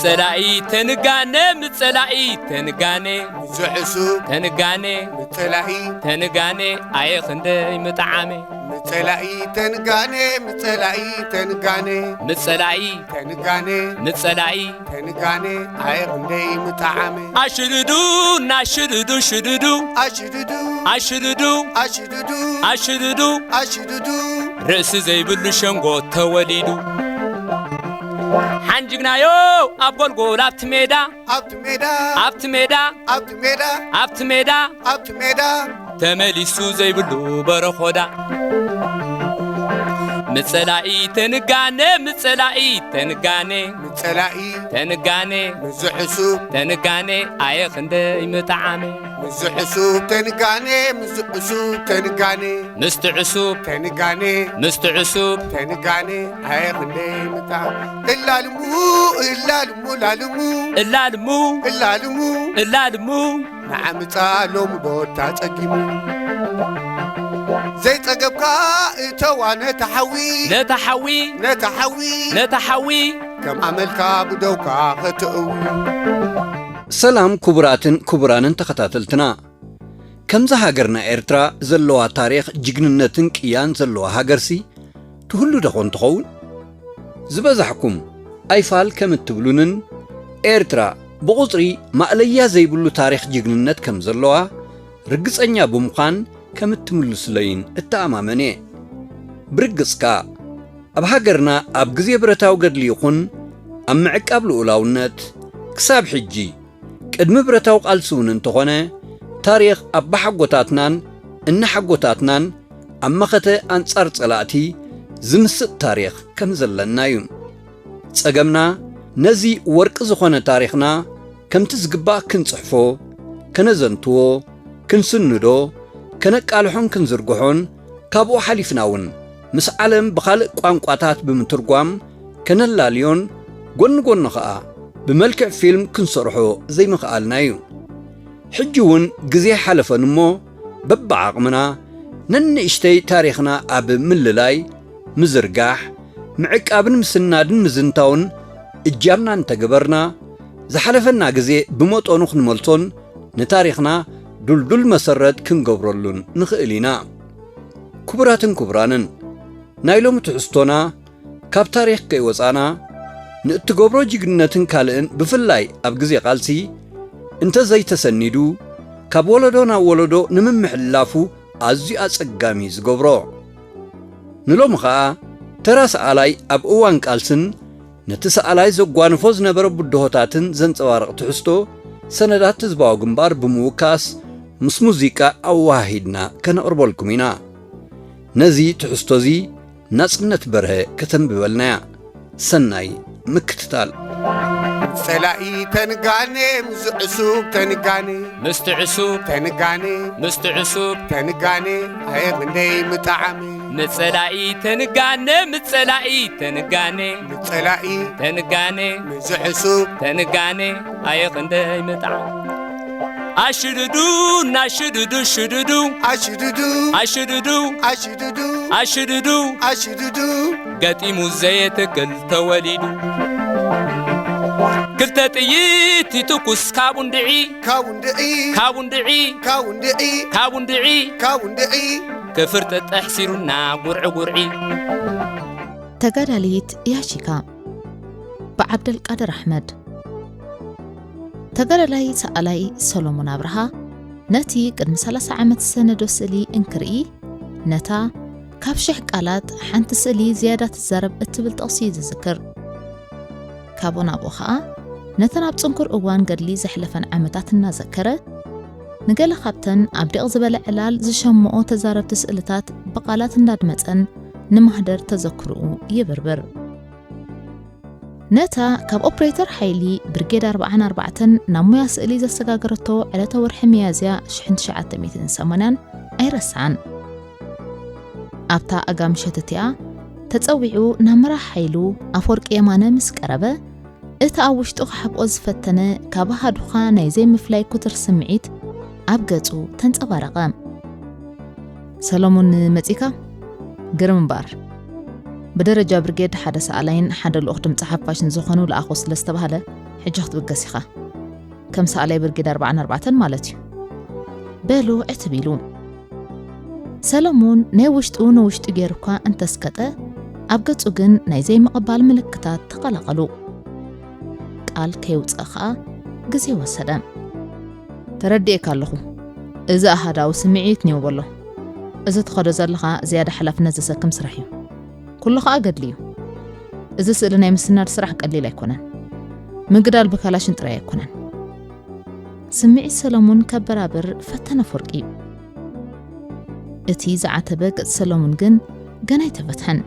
ምጸላኢ ተንጋነ፣ ምጸላኢ ተንጋነ፣ ምዝዕሱ ተንጋነ፣ ምጸላኢ ተንጋነ፣ ኣየ ክንደይ ምጠዓመ። ምጸላኢ ተንጋነ፣ ምጸላኢ ተንጋነ፣ ምጸላኢ ተንጋነ፣ ምጸላኢ ተንጋነ፣ ኣየ ክንደይ ምጠዓመ። ኣሽዱዱ፣ ናሽዱዱ፣ ሽዱዱ፣ ኣሽዱዱ፣ ኣሽዱዱ፣ ኣሽዱዱ፣ ኣሽዱዱ፣ ኣሽዱዱ፣ ርእሲ ዘይብሉ ሸንጎ ተወሊዱ። ሓንጅግናዮ ኣብ ጎልጎል ኣብቲ ሜዳ፣ ኣብቲ ሜዳ፣ ኣብቲ ሜዳ፣ ኣብቲ ሜዳ፣ ኣብቲ ሜዳ፣ ኣብቲ ሜዳ፣ ተመሊሱ ዘይብሉ በረኾዳ። ምጸላኢ ተንጋነ፣ ምጸላኢ ተንጋነ፣ ምጸላኢ ተንጋነ፣ ምዝዕሱ ተንጋነ፣ ኣየ ክንደይ ምጠዓመ። ምዝ ዕሱብ ተንጋኔ፣ ምዝ ዕሱብ ተንጋኔ፣ ምስቲ ዕሱብ ተንጋኔ፣ ምስቲ ዕሱብ ተንጋኔ፣ ኣየ ክንደይ ምጣ። እላልሙ፣ እላልሙ፣ ላልሙ፣ እላልሙ፣ እላልሙ፣ እላልሙ፣ ንዓምጻ ሎምዶ ታጸጊሙ። ዘይጸገብካ እተዋ ነታ ሓዊ፣ ነታ ሓዊ፣ ነታ ሓዊ፣ ነታ ሓዊ፣ ከም ኣመልካ ብደውካ ከተእዊ። ሰላም ክቡራትን ክቡራንን ተኸታተልትና። ከምዛ ሃገርና ኤርትራ ዘለዋ ታሪኽ ጅግንነትን ቅያን ዘለዋ ሃገርሲ ትህሉ ዶ ኾን ትኸውን? ዝበዛሕኩም ኣይፋል ከም እትብሉንን ኤርትራ ብቑጽሪ ማእለያ ዘይብሉ ታሪኽ ጅግንነት ከም ዘለዋ ርግጸኛ ብምዃን ከም እትምልሱለይን እተኣማመን እየ። ብርግጽ ከኣ ኣብ ሃገርና ኣብ ግዜ ብረታዊ ገድሊ ይኹን ኣብ ምዕቃብ ልኡላውነት ክሳብ ሕጂ ቅድሚ ብረታዊ ቃልሲ እውን እንተኾነ፣ ታሪኽ ኣባሓጎታትናን እናሓጎታትናን ኣብ መኸተ ኣንጻር ጸላእቲ ዝምስጥ ታሪኽ ከም ዘለና እዩ። ጸገምና፣ ነዚ ወርቂ ዝኾነ ታሪኽና ከምቲ ዝግባእ ክንጽሕፎ፣ ከነዘንትዎ፣ ክንስንዶ፣ ከነቃልሖን ክንዝርግሖን፣ ካብኡ ሓሊፍና እውን ምስ ዓለም ብኻልእ ቋንቋታት ብምትርጓም ከነላልዮን፣ ጎኒ ጎኒ ኸኣ ብመልክዕ ፊልም ክንሰርሖ ዘይምኽኣልና እዩ። ሕጂ እውን ግዜ ሓለፈን እሞ፣ በብዓቕምና ነንእሽተይ ታሪኽና ኣብ ምልላይ፣ ምዝርጋሕ፣ ምዕቃብን ምስናድን ምዝንታውን እጃምና እንተገበርና፣ ዝሓለፈና ግዜ ብመጠኑ ክንመልሶን ንታሪኽና ዱልዱል መሰረት ክንገብረሉን ንኽእል ኢና። ክቡራትን ክቡራንን፣ ናይ ሎሚ ትሕዝቶና ካብ ታሪኽ ከይወጻና፣ ንእትገብሮ ጅግንነትን ካልእን ብፍላይ ኣብ ግዜ ቃልሲ እንተ ዘይተሰኒዱ፣ ካብ ወለዶ ናብ ወለዶ ንምምሕልላፉ ኣዝዩ ኣጸጋሚ ዝገብሮ። ንሎሚ ኸኣ ተራ ሰኣላይ ኣብ እዋን ቃልስን ነቲ ሰኣላይ ዘጓንፎ ዝነበረ ብድሆታትን ዘንጸባርቕ ትሕዝቶ ሰነዳት ህዝባዊ ግንባር ብምውካስ ምስ ሙዚቃ ኣወሃሂድና ከነቕርበልኩም ኢና። ነዚ ትሕዝቶ'ዚ ናጽነት በርሀ ከተንብበልና'ያ። ሰናይ ምክትታል። ጸላኢ ተንጋኔ፣ ምስ ዕሱብ ተንጋኔ፣ ምስቲ ዕሱብ ተንጋኔ፣ ምስቲ ዕሱብ ተንጋኔ፣ ኣየ ክንደይ ምጠዓመ። ምጸላኢ ተንጋነ፣ ምጸላኢ ተንጋነ፣ ምጸላኢ ተንጋነ፣ ምስ ዕሱብ ተንጋነ፣ ኣየ ክንደይ ምጠዓመ። ኣሽዱዱ፣ ናሽዱዱ፣ ሽዱዱ፣ ኣሽዱዱ፣ ኣሽዱዱ፣ ኣሽዱዱ፣ ኣሽዱዱ፣ ኣሽዱዱ፣ ገጢሙ ዘየትክል ተወሊዱ። ክልተ ጥይት ይትኩስ ካብ እንድዒ፣ ካብ እንድዒ፣ ካብ እንድዒ፣ ካብ እንድዒ፣ ካብ እንድዒ፣ ካብ እንድዒ፣ ክፍርጥጥ ኣሕሲሩና ጉርዒ ጉርዒ። ተጋዳሊት ያሺካ ብዓብደልቃድር ኣሕመድ። ተጋዳላይ ሰኣላይ ሰሎሞን ኣብርሃ ነቲ ቅድሚ ሰላሳ ዓመት ዝሰነዶ ስእሊ እንክርኢ፣ ነታ ካብ ሽሕ ቃላት ሓንቲ ስእሊ ዝያዳ ትዛረብ እትብል ጥቕሲ እዩ ዝዝክር። ካብኡ ናብኡ ኸኣ ነተን ኣብ ጽንኩር እዋን ገድሊ ዘሕለፈን ዓመታት እናዘከረ፣ ንገለ ካብተን ኣብ ዲቕ ዝበለ ዕላል ዝሸምኦ ተዛረብቲ ስእልታት ብቓላት እንዳድመጸን ንማህደር ተዘክርኡ ይብርብር። ነታ ካብ ኦፕሬተር ሓይሊ ብርጌድ ኣርብዓን ኣርባዕተን ናብ ሞያ ስእሊ ዘሰጋገረቶ ዕለተ ወርሒ ሚያዝያ ሽሕን ትሽዓተ ሚእትን ሰማንያን ኣይረስዓን። ኣብታ ኣጋ ምሸት እቲኣ ተጸዊዑ ናብ መራሕ ሓይሉ ኣፈወርቂ የማነ ምስ ቀረበ፣ እቲ ኣብ ውሽጡ ክሓብኦ ዝፈተነ ካብ ኣሃዱኻ ናይ ዘይምፍላይ ኩትር ስምዒት ኣብ ገጹ ተንጸባረቐ። ሰሎሙን መጺካ? ግርም እምበኣር። ብደረጃ ብርጌድ ሓደ ሰኣላይን ሓደ ልኡኽ ድምጺ ሓፋሽን ዝኾኑ ለኣኹ ስለ ዝተባህለ፣ ሕጂ ክትብገስ ኢኻ። ከም ሰኣላይ ብርጌድ ኣርባዓን ኣርባዕተን ማለት እዩ። በሉ ዕትብ ኢሉ። ሰለሙን ናይ ውሽጡ ንውሽጡ ገይሩ እኳ እንተስከጠ፣ ኣብ ገጹ ግን ናይ ዘይምቕባል ምልክታት ተቐላቐሉ። ቃል ከየውጽእ ኸኣ ግዜ ወሰደ። ተረዲኤካ ኣለኹ። እዚ ኣሃዳዊ ስምዒት ኒው በሎ። እዚ ትኸዶ ዘለኻ ዝያዳ ሓላፍነት ዘሰክም ስራሕ እዩ። ኩሉ ኸኣ ገድሊ እዩ። እዚ ስእሊ ናይ ምስናድ ስራሕ ቀሊል ኣይኮነን። ምግዳል ብካላሽን ጥራይ ኣይኮነን። ስምዒት ሰለሙን ከበራብር ፈተነ ኣፈወርቂ። እቲ ዝዓተበ ገጽ ሰለሙን ግን ገና ኣይተፈትሐን።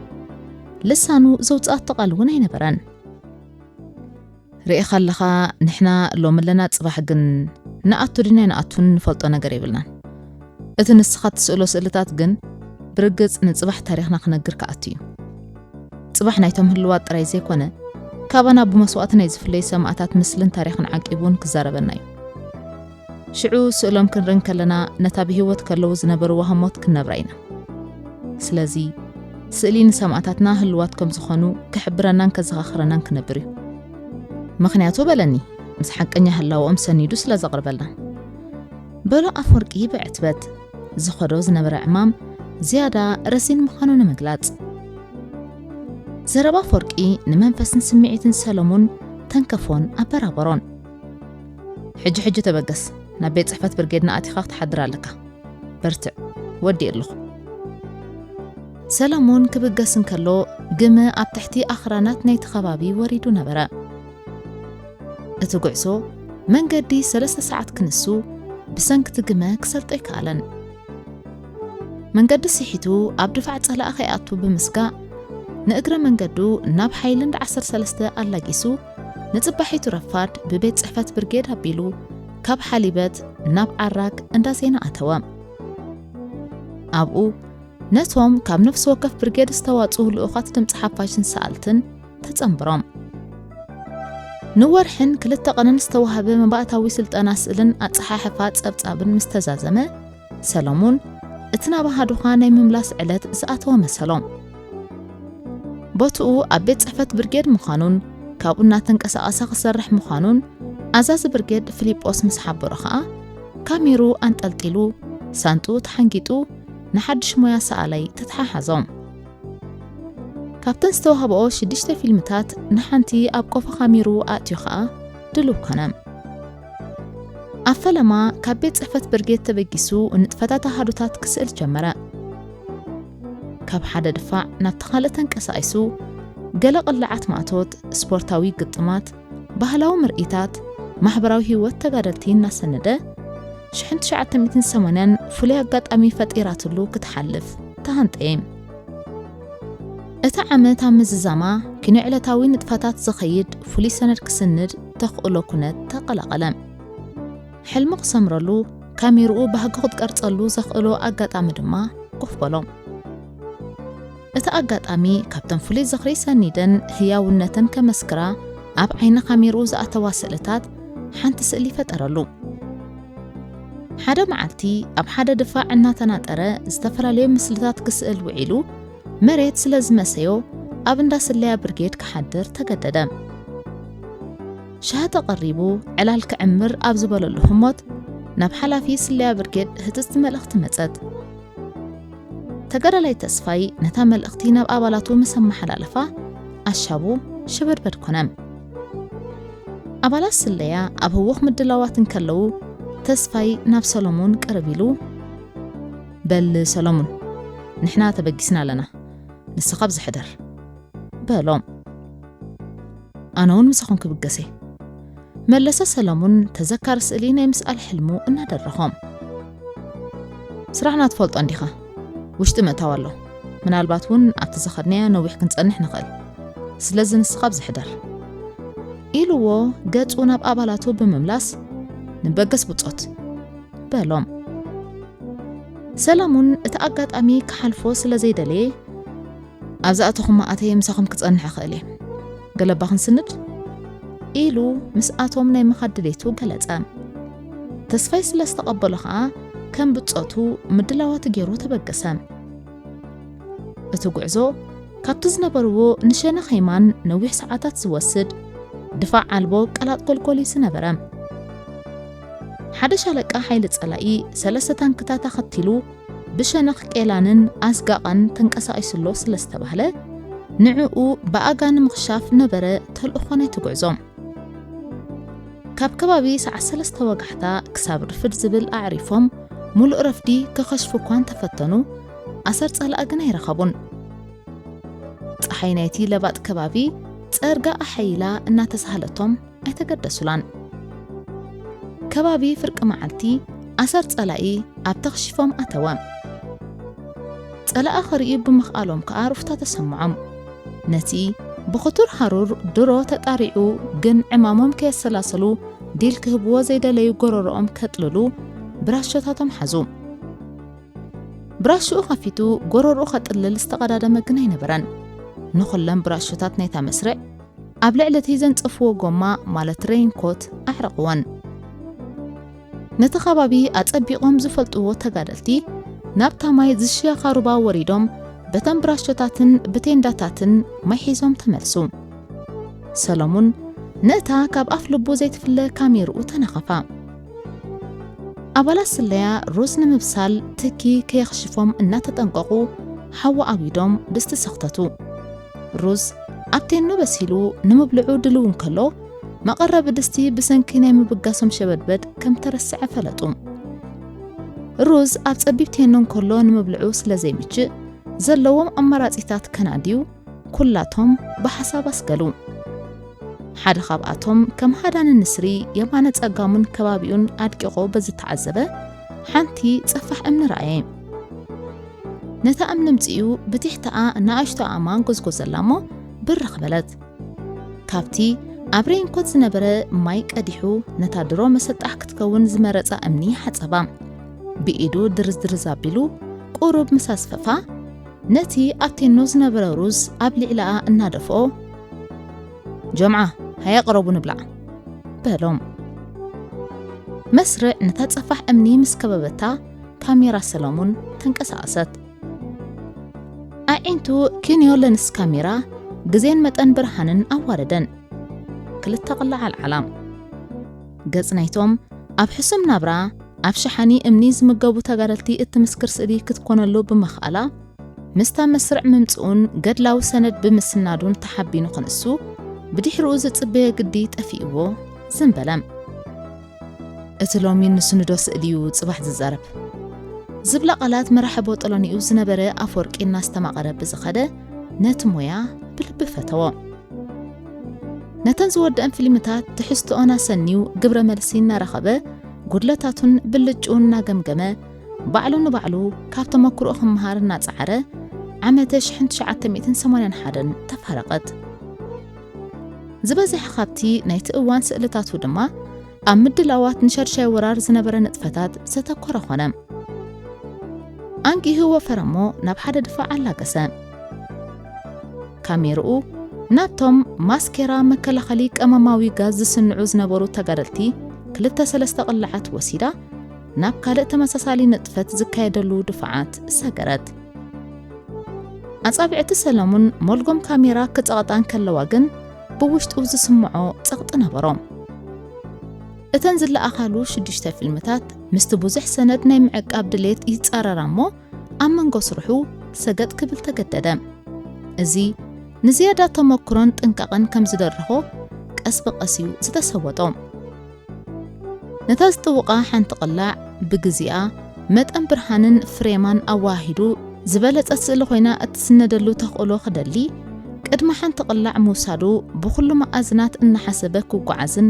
ልሳኑ ዘውጽኣቶ ቃል እውን ኣይነበረን። ርኢኻ ኣለኻ፣ ንሕና ሎሚ ኣለና፣ ጽባሕ ግን ንኣቱ ድና ንኣቱን ንፈልጦ ነገር የብልናን። እቲ ንስኻ ትስእሎ ስእልታት ግን ብርግጽ ንጽባሕ ታሪኽና ክነግር ክኣቱ እዩ። ጽባሕ ናይቶም ህልዋት ጥራይ ዘይኮነ፣ ካባና ብመስዋእቲ ናይ ዝፍለዩ ሰማእታት ምስልን ታሪኽን ዓቂቡን ክዛረበና እዩ። ሽዑ ስእሎም ክንርኢ እንከለና፣ ነታ ብህይወት ከለዉ ዝነበርዋ ህሞት ክንነብራ ኢና። ስለዚ፣ ስእሊ ንሰማእታትና ህልዋት ከም ዝኾኑ ክሕብረናን ከዘኻኽረናን ክነብር እዩ። ምኽንያቱ በለኒ፣ ምስ ሓቀኛ ህላወኦም ሰኒዱ ስለ ዘቕርበልና። በሎ ኣፈወርቂ ብዕትበት። ዝኸዶ ዝነበረ ዕማም ዝያዳ ረዚን ምዃኑ ንምግላጽ። ዘረባ ኣፈወርቂ ንመንፈስን ስምዒትን ሰለሙን ተንከፎን ኣበራበሮን። ሕጂ ሕጂ ተበገስ፣ ናብ ቤት ጽሕፈት ብርጌድና ኣቲኻ ክትሓድር ኣለካ። በርትዕ፣ ወዲእ ኣለኹ። ሰለሙን ክብገስ እንከሎ፣ ግመ ኣብ ትሕቲ ኣኽራናት ናይቲ ከባቢ ወሪዱ ነበረ። እቲ ጉዕዞ መንገዲ ሰለስተ ሰዓት ክንሱ፣ ብሰንኪ እቲ ግመ ክሰልጦ ኣይከኣለን። መንገዲ ስሒቱ ኣብ ድፋዕ ጸላኢ ከይኣቱ ብምስጋእ፣ ንእግረ መንገዱ ናብ ሓይልንድ ዓሰርተ ሰለስተ ኣላጊሱ፣ ንጽባሒቱ ረፋድ ብቤት ጽሕፈት ብርጌድ ኣቢሉ፣ ካብ ሓሊበት ናብ ዓራግ እንዳ ዜና ኣተወ። ኣብኡ፣ ነቶም ካብ ነፍሲ ወከፍ ብርጌድ ዝተዋጽኡ ልኡኻት ድምጺ ሓፋሽን ሰኣልትን ተጸንብሮም። ንወርሕን ክልተ ቀንን ዝተዋህበ መባእታዊ ስልጠና ስእልን ኣጸሓሕፋ ጸብጻብን ምስ ተዛዘመ፣ ሰለሙን እቲ ናብ ኣሃዱኻ ናይ ምምላስ ዕለት ዝኣተወ መሰሎ። ቦትኡ ኣብ ቤት ጽሕፈት ብርጌድ ምዃኑን ካብኡ እናተንቀሳቐሰ ክሰርሕ ምዃኑን ኣዛዚ ብርጌድ ፊሊጶስ ምስ ሓበሮ ኸኣ፣ ካሜርኡ ኣንጠልጢሉ፣ ሳንጥኡ ተሓንጊጡ፣ ንሓድሽ ሞያ ሰኣላይ ተተሓሓዞ። ካብተን ዝተዋህብኦ ሽዱሽተ ፊልምታት ንሓንቲ ኣብ ቆፎ ካሜርኡ ኣእትዩ ኸኣ ድሉው ኮነ። ኣብ ፈለማ ካብ ቤት ጽሕፈት ብርጌድ ተበጊሱ ንጥፈታት ኣሃዱታት ክስእል ጀመረ። ካብ ሓደ ድፋዕ ናብቲ ካልእ ተንቀሳቒሱ፣ ገለ ቅላዓት ማእቶት፣ ስፖርታዊ ግጥማት፣ ባህላዊ ምርኢታት፣ ማሕበራዊ ህይወት ተጋደልቲ እናሰነደ፣ ሽሕን ትሽዓተ ሚእትን ሰማንያን ፍሉይ ኣጋጣሚ ፈጢራትሉ ክትሓልፍ ተሃንጠየ። እቲ ዓመት ኣብ ምዝዛማ ኪኖ ዕለታዊ ንጥፈታት ዝኸይድ ፍሉይ ሰነድ ክስንድ ተኽእሎ ኩነት ተቐላቐለ። ሕልሙ ክሰምረሉ፣ ካሜርኡ ባህጊ ክትቀርጸሉ ዘኽእሎ ኣጋጣሚ ድማ ኮፍ በሎ። እቲ ኣጋጣሚ ካብተን ፍሉይ ዝኽሪ ሰኒደን ህያውነተን ከመስክራ ኣብ ዓይኒ ካሜርኡ ዝኣተዋ ስእልታት ሓንቲ ስእሊ ፈጠረሉ። ሓደ መዓልቲ ኣብ ሓደ ድፋዕ እናተናጠረ ዝተፈላለዩ ምስልታት ክስእል ውዒሉ መሬት ስለ ዝመሰዮ ኣብ እንዳ ስለያ ብርጌድ ክሓድር ተገደደ። ሻሂ ተቐሪቡ ዕላል ክዕምር ኣብ ዝበለሉ ህሞት ናብ ሓላፊ ስለያ ብርጌድ ህጽጽቲ መልእኽቲ መጸት። ተጋዳላይ ተስፋይ ነታ መልእኽቲ ናብ ኣባላቱ ምስ ኣመሓላለፋ ኣሻቡ ሽብድበድ ኮነ። ኣባላት ስለያ ኣብ ህዉኽ ምድላዋት እንከለዉ ተስፋይ ናብ ሰሎሙን ቅርብ ኢሉ፣ "በል ሰሎሙን፣ ንሕና ተበጊስና ኣለና፣ ንስኻ ኣብዚ ሕደር" በሎ። ኣነ እውን ምሳኹም ክብገስ እየ፣ መለሰ ሰለሙን ተዘካሪ ስእሊ ናይ ምስኣል ሕልሙ እናደረኾ። ስራሕና ትፈልጦ እንዲኻ፣ ውሽጢ ምእታው ኣሎ። ምናልባት እውን ኣብቲ ዝኸድናዮ ነዊሕ ክንጸንሕ ንኽእል። ስለዚ ንስኻ ኣብዚ ሕደር። ኢልዎ ገጹ ናብ ኣባላቱ ብምምላስ፣ "ንበገስ ብጾት" በሎም። ሰለሙን እቲ ኣጋጣሚ ክሓልፎ ስለ ዘይደለየ፣ "ኣብ ዝኣተኹሞ ኣተየ ምሳኹም ክጸንሕ እኽእል እየ። ገለባ ክንስንድ?" ኢሉ ምስ ኣቶም ናይ ምኻድ ድሌቱ ገለጸ። ተስፋይ ስለ ዝተቐበሎ ኸኣ ከም ብጾቱ ምድላዋት ገይሩ ተበገሰ። እቲ ጉዕዞ ካብቲ ዝነበርዎ ንሸነኽ የማን ነዊሕ ሰዓታት ዝወስድ፣ ድፋዕ ኣልቦ ቀላጥ ጎልጎል እዩ ዝነበረ። ሓደ ሻለቃ ሓይሊ ጸላኢ ሰለስተ ታንክታት ኣኸቲሉ ብሸነኽ ቄላንን ኣስጋቓን ተንቀሳቒሱሎ ስለ ዝተባህለ፣ ንዕኡ ብኣጋ ንምኽሻፍ ነበረ ተልእኾ ናይቲ ጉዕዞ። ካብ ከባቢ ሰዓት ሰለስተ ወጋሕታ ክሳብ ርፍድ ዝብል ኣዕሪፎም፣ ሙሉእ ረፍዲ ክኸሽፉ እኳ እንተፈተኑ፣ ኣሰር ጸላኢ ግን ኣይረኸቡን። ጸሓይ ናይቲ ለባጥ ከባቢ ጸርጋ ኣሓይላ እናተሳህለቶም ኣይተገደሱላን። ከባቢ ፍርቂ መዓልቲ ኣሰር ጸላኢ ኣብ ተኽሺፎም ኣተወ። ጸላኢ ክርእዩ ብምኽኣሎም ከኣ ሩፍታ ተሰምዖም። ነቲ ብኽቱር ሃሩር ድሮ ተጣሪዑ ግን ዕማሞም ከየሰላሰሉ ዲል ክህብዎ ዘይደለዩ ጎረሮኦም ከጥልሉ ብራሾታቶም ሓዙ። ብራሽኡ ከፊቱ ጎረርኡ ከጥልል ዝተቐዳደመ ግን ኣይነበረን። ንኹለን ብራሾታት ናይታ መስርዕ ኣብ ልዕሊ እቲ ዘንጸፍዎ ጎማ ማለት ሬይንኮት ኣዕረቕወን። ነቲ ከባቢ ኣጸቢቖም ዝፈልጥዎ ተጋደልቲ ናብታ ማይ ዝሽያኻ ሩባ ወሪዶም በተን ብራሾታትን ብቴንዳታትን ማይ ሒዞም ተመልሱ። ሰሎሙን ነታ ካብ ኣፍ ልቡ ዘይትፍለ ካሜርኡ ተነኸፋ። ኣባላት ስለያ ሩዝ ንምብሳል ትኪ ከየኽሽፎም እናተጠንቀቑ ሓዊ ኣዊዶም ድስቲ ሰኽተቱ። ሩዝ ኣብ ቴኖ በሲሉ ንምብልዑ ድልው እንከሎ፣ መቐረቢ ድስቲ ብሰንኪ ናይ ምብጋሶም ሸበድበድ ከም ተረስዐ ፈለጡ። ሩዝ ኣብ ጸቢብ ቴኖ እንከሎ ንምብልዑ ስለ ዘይምችእ፣ ዘለዎም ኣማራጺታት ከናድዩ ኩላቶም ብሓሳብ ኣስገሉ። ሓደ ካብኣቶም ከም ሃዳኒ ንስሪ የማነ ጸጋሙን ከባቢኡን ኣድቂቑ በዚ ተዓዘበ፣ ሓንቲ ጸፋሕ እምኒ ረኣየ። ነታ እምኒ ምጽኡ ብቲሕተኣ ንኣሽቶ ኣእማን ጎዝጎዘላ እሞ ብርኽ በለት። ካብቲ ኣብ ሬይንኮት ዝነበረ ማይ ቀዲሑ ነታ ድሮ መሰጣሕ ክትከውን ዝመረጻ እምኒ ሓጸባ። ብኢዱ ድርዝድርዝ ኣቢሉ ቁሩብ ምስ ኣስፈፋ፣ ነቲ ኣብ ቴኖ ዝነበረ ሩዝ ኣብ ልዕሊኣ እናደፍኦ፣ "ጀምዓ፣ ሃየ ቅረቡ ንብላዕ" በሎም። መስርዕ ነታ ጸፋሕ እምኒ ምስ ከበበታ፣ ካሜራ ሰለሙን ተንቀሳቐሰት። ኣዒንቱ ኪንዮ ለንስ ካሜራ ግዜን መጠን ብርሃንን ኣዋረደን። ክልተ ቅላዕ ኣልዓላ። ገጽ ናይቶም ኣብ ሕሱም ናብራ ኣብ ሸሓኒ እምኒ ዝምገቡ ተጋደልቲ እትምስክር ስእሊ ክትኮነሉ ብምኽኣላ፣ ምስታ መስርዕ ምምጽኡን ገድላዊ ሰነድ ብምስናዱን ተሓቢኑ ክንሱ፣ ብድሕሪኡ ዝጽበዮ ግዲ ጠፊእዎ ዝም በለ። "እቲ ሎሚ ንስንዶ ስእሊ እዩ ጽባሕ ዝዛረብ" ዝብላ ቃላት መራሒ ቦጠሎኒኡ ዝነበረ ኣፈወርቂ እናስተማቐረ ብዝኸደ፣ ነቲ ሞያ ብልቢ ፈተዎ። ነተን ዝወደአን ፊልምታት ትሕዝቶኦን ኣሰንዩ ግብረ መልሲ እናረኸበ፣ ጉድለታቱን ብልጭኡን እናገምገመ፣ ባዕሉ ንባዕሉ ካብ ተመክሮኡ ክመሃር እናጸዓረ፣ ዓመተ ሽሕን ትሽዓተ ሚእትን ሰማንያን ሓደን ተፋረቐት። ዝበዝሐ ካብቲ ናይቲ እዋን ስእልታቱ ድማ ኣብ ምድላዋት ንሻድሻይ ወራር ዝነበረ ንጥፈታት ዘተኮረ ኾነ። ኣንጊሁ ወፈረ እሞ ናብ ሓደ ድፋዕ ኣላገሰ። ካሜርኡ ናብቶም ማስኬራ መከላኸሊ ቀመማዊ ጋዝ ዝስንዑ ዝነበሩ ተጋደልቲ ክልተ ሰለስተ ቅላዓት ወሲዳ፣ ናብ ካልእ ተመሳሳሊ ንጥፈት ዝካየደሉ ድፋዓት ሰገረት። ኣጻብዕቲ ሰለሙን ሞልጎም ካሜራ ክጸቕጣ እንከለዋ ግን፣ ብውሽጡ ዝስምዖ ጸቕጢ ነበሮ። እተን ዝለኣኻሉ ሽዱሽተ ፊልምታት፣ ምስቲ ብዙሕ ሰነድ ናይ ምዕቃብ ድሌት ይጻረራ እሞ፣ ኣብ መንጎ ስርሑ ሰገጥ ክብል ተገደደ። እዚ ንዝያዳ ተመክሮን ጥንቃቐን ከም ዝደርኾ፣ ቀስ ብቐስ እዩ ዝተሰወጦ። ነታ ዝጥውቓ ሓንቲ ቅላዕ ብግዜኣ፣ መጠን ብርሃንን ፍሬማን ኣወሃሂዱ ዝበለጸት ስእሊ ኮይና እትስነደሉ ተኽእሎ ክደሊ፣ ቅድሚ ሓንቲ ቅላዕ ምውሳዱ ብኹሉ መኣዝናት እናሓሰበ ክጓዓዝን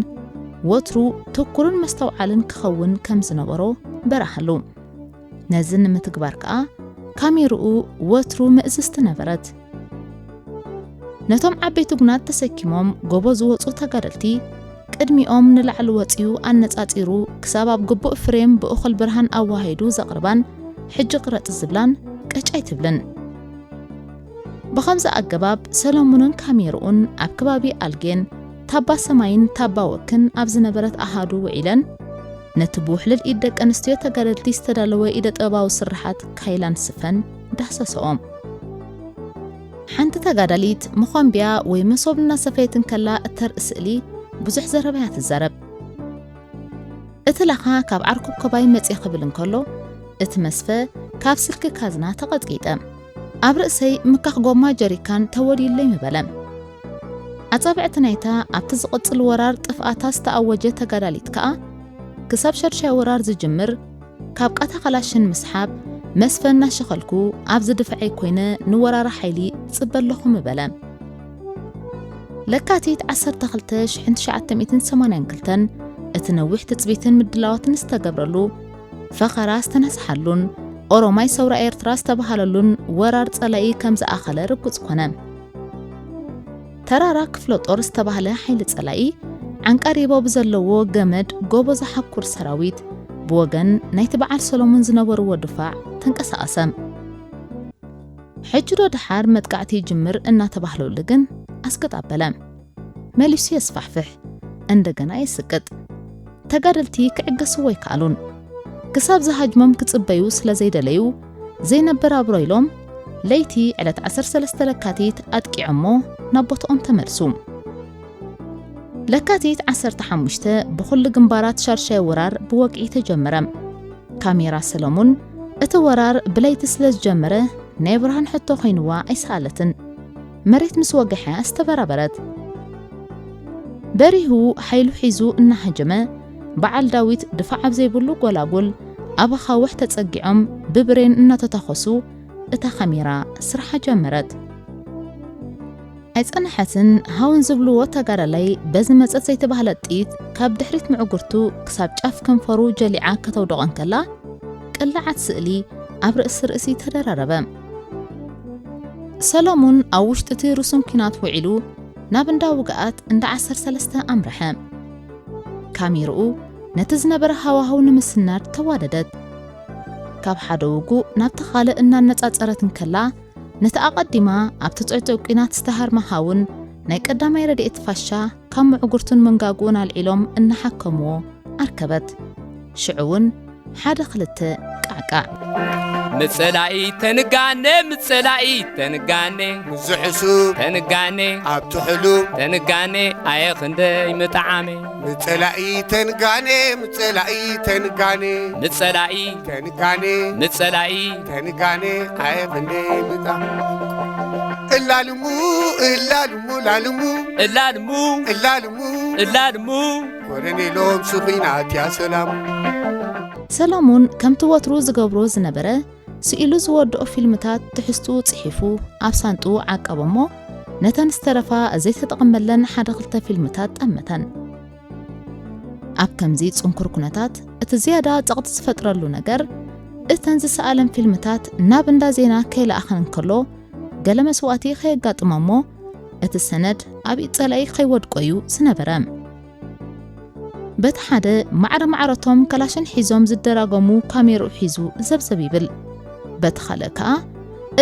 ወትሩ ትኩርን መስተውዓልን ክኸውን ከም ዝነበሮ በራሃሉ። ነዚ ንምትግባር ከኣ ካሜርኡ ወትሩ ምእዝዝቲ ነበረት። ነቶም ዓበይቲ ጉናት ተሰኪሞም ጎቦ ዝወጹ ተጋደልቲ፣ ቅድሚኦም ንላዕሊ ወጺኡ ኣነጻጺሩ ክሳብ ኣብ ግቡእ ፍሬም ብእኹል ብርሃን ኣወሃሂዱ ዘቕርባን፣ "ሕጂ ቅረጽ" ዝብላን ቀጭ ኣይትብልን። ብኸምዚ ኣገባብ ሰለሙንን ካሜርኡን ኣብ ከባቢ ኣልጌን፣ ታባ ሰማይን ታባ ወክን ኣብ ዝነበረት ኣሃዱ ውዒለን፣ ነቲ ብውሕልል ኢድ ደቂ ኣንስትዮ ተጋደልቲ ዝተዳለወ ኢደ ጥበባዊ ስርሓት ካይላን ስፈን ዳህሰሰኦ። ሓንቲ ተጋዳሊት መኾምብያ ወይ መሶብ እናሰፈየት እንከላ እተርኢ ስእሊ ብዙሕ ዘረባ እያ ትዛረብ። እቲ ላኻ ካብ ዓርኩብ ኮባይ መጽየ ክብል እንከሎ፣ እቲ መስፈ ካብ ስልኪ ካዝና ተቐጥቂጠ። ኣብ ርእሰይ ምካኽ ጎማ ጀሪካን ተወልዩለይ ምበለ። ኣጻብዕቲ ናይታ ኣብቲ ዝቕጽል ወራር ጥፍኣታ ዝተኣወጀ ተጋዳሊት ከኣ፣ ክሳብ ሸድሻይ ወራር ዝጅምር፣ ካብ ቃታ ካላሽን ምስሓብ፣ መስፈ እናሸኸልኩ ኣብዚ ድፋዐይ ኮይነ ንወራሪ ሓይሊ እጽበ ኣለኹ ምበለ። ለካቲት ዓሰርተ ክልተ ሽሕን ትሽዓተ ሚእትን ሰማንያን ክልተን እቲ ነዊሕ ትጽቢትን ምድላዋትን ዝተገብረሉ፣ ፈኸራ ዝተነስሓሉን ኦሮማይ ሰውራ ኤርትራ ዝተባህለሉን ወራር ጸላኢ ከም ዝኣኸለ ርጉጽ ኮነ። ተራራ ክፍለ ጦር ዝተባህለ ሓይሊ ጸላኢ ዓንቃሪቦ ብዘለዎ ገመድ ጎቦ ዝሓኩር ሰራዊት ብወገን ናይቲ በዓል ሰሎሞን ዝነበርዎ ድፋዕ ተንቀሳቐሰ። ሕጂ ዶ ደሓር መጥቃዕቲ ይጅምር እናተባህለሉ ግን ኣስቅጥ ኣበለ። መሊሱ የስፋሕፍሕ፣ እንደገና የስቅጥ። ተጋደልቲ ክዕገስዎ ኣይከኣሉን። ክሳብ ዝሃጅሞም ክጽበዩ ስለ ዘይደለዩ፣ ዘይነበር ኣብሮ ኢሎም፣ ለይቲ ዕለት ዓሰርተ ሰለስተ ለካቲት ኣጥቂዖሞ ናብ ቦታኦም ተመልሱ። ለካቲት ዓሰርተ ሓሙሽተ ብኹሉ ግንባራት ሻድሻይ ወራር ብወግዒ ተጀመረ። ካሜራ ሰለሙን እቲ ወራር ብለይቲ ስለ ዝጀመረ ናይ ብርሃን ሕቶ ኮይንዋ ኣይሰኣለትን። መሬት ምስ ወገሐ ኣስተበራበረት። በሪሁ ሓይሉ ሒዙ እናሃጀመ በዓል ዳዊት ድፋዕ ኣብ ዘይብሉ ጎላጉል ኣብ ኣኻውሕ ተጸጊዖም ብብሬን እናተተኾሱ እታ ካሜራ ስርሓ ጀመረት። ኣይጸንሐትን ሃውን ዝብልዎ ተጋዳላይ በዚ መጸት ዘይተባህለት ጥይት ካብ ድሕሪት ምዕጉርቱ ክሳብ ጫፍ ከንፈሩ ጀሊዓ ከተውድቖ እንከላ ቅላዓት ስእሊ ኣብ ርእሲ ርእሲ ተደራረበ። ሰሎሙን ኣብ ውሽጢ እቲ ርሱን ኲናት ውዒሉ ናብ እንዳ ውግኣት እንዳ ዓሰርተ ሰለስተ ኣምርሐ። ካሜርኡ ነቲ ዝነበረ ሃዋህው ንምስናድ ተዋደደት። ካብ ሓደ ውጉእ ናብቲ ካልእ እናነጻጸረት እንከላ ነቲ ኣቐዲማ ኣብቲ ጽዕጹዕ ኲናት ዝተሃርመ ሃውን ናይ ቀዳማይ ረድኤት ፋሻ ካብ ምዕጉርቱን መንጋግኡን ኣልዒሎም እናሓከምዎ ኣርከበት። ሽዑ እውን ሓደ ክልተ ቃዕቃዕ። ምጸላኢ ተንጋነ፣ ምጸላኢ ተንጋነ፣ ዝሕሱብ ተንጋነ፣ ኣብቲ ሕሉም ተንጋነ፣ ኣየ ክንደይ ምጠዓመ። ምጸላኢ ተንጋነ፣ ምጸላኢ ተንጋነ፣ ምጸላኢ ተንጋነ፣ ምጸላኢ ተንጋነ፣ ኣየ ክንደይ ምጣ። እላልሙ፣ እላልሙ፣ ላልሙ፣ እላልሙ፣ እላልሙ፣ እላልሙ። ኮረኔሎም ስኺናት ያ ሰላም። ሰሎሙን ከምቲ ወትሩ ዝገብሮ ዝነበረ፣ ስኢሉ ዝወድኦ ፊልምታት ትሕዝትኡ ጽሒፉ ኣብ ሳንጥኡ ዓቀቦ እሞ፣ ነተን ዝተረፋ ዘይተጠቕመለን ሓደ ክልተ ፊልምታት ጠመተን። ኣብ ከምዚ ጽንኩር ኩነታት፣ እቲ ዝያዳ ጸቕጢ ዝፈጥረሉ ነገር፣ እተን ዝሰኣለን ፊልምታት ናብ እንዳ ዜና ከይለኣኸን እንከሎ፣ ገለ መስዋእቲ ከየጋጥሞ እሞ፣ እቲ ሰነድ ኣብ ኢድ ጸላኢ ከይወድቆ እዩ ዝነበረ። በቲ ሓደ ማዕረ ማዕረቶም ከላሽን ሒዞም ዝደራገሙ ካሜርኡ ሒዙ ዘብዘብ ይብል። በቲ ካልእ ከኣ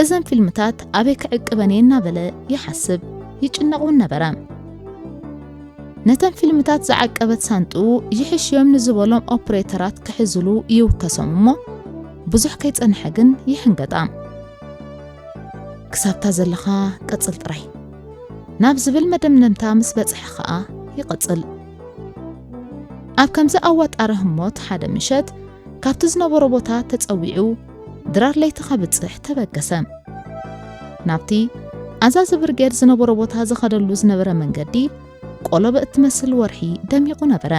እዘን ፊልምታት ኣበይ ክዕቅበን እየ እናበለ ይሓስብ፣ ይጭነቕ እውን ነበረ። ነተን ፊልምታት ዝዓቀበት ሳንጥኡ ይሕሽዮም ንዝበሎም ኦፕሬተራት ክሕዝሉ ይውከሶም እሞ ብዙሕ ከይጸንሐ ግን ይሕንገጣ። ክሳብታ ዘለኻ ቀጽል ጥራይ ናብ ዝብል መደምደምታ ምስ በጽሐ ኸኣ ይቕጽል። ኣብ ከምዚ ኣዋጣሪ ህሞት ሓደ ምሸት ካብቲ ዝነበሮ ቦታ ተጸዊዑ ድራር ለይቲ ከብጽሕ ተበገሰ። ናብቲ ኣዛዚ ብርጌድ ዝነበሮ ቦታ ዝኸደሉ ዝነበረ መንገዲ ቆሎ ብእትመስል ወርሒ ደሚቑ ነበረ።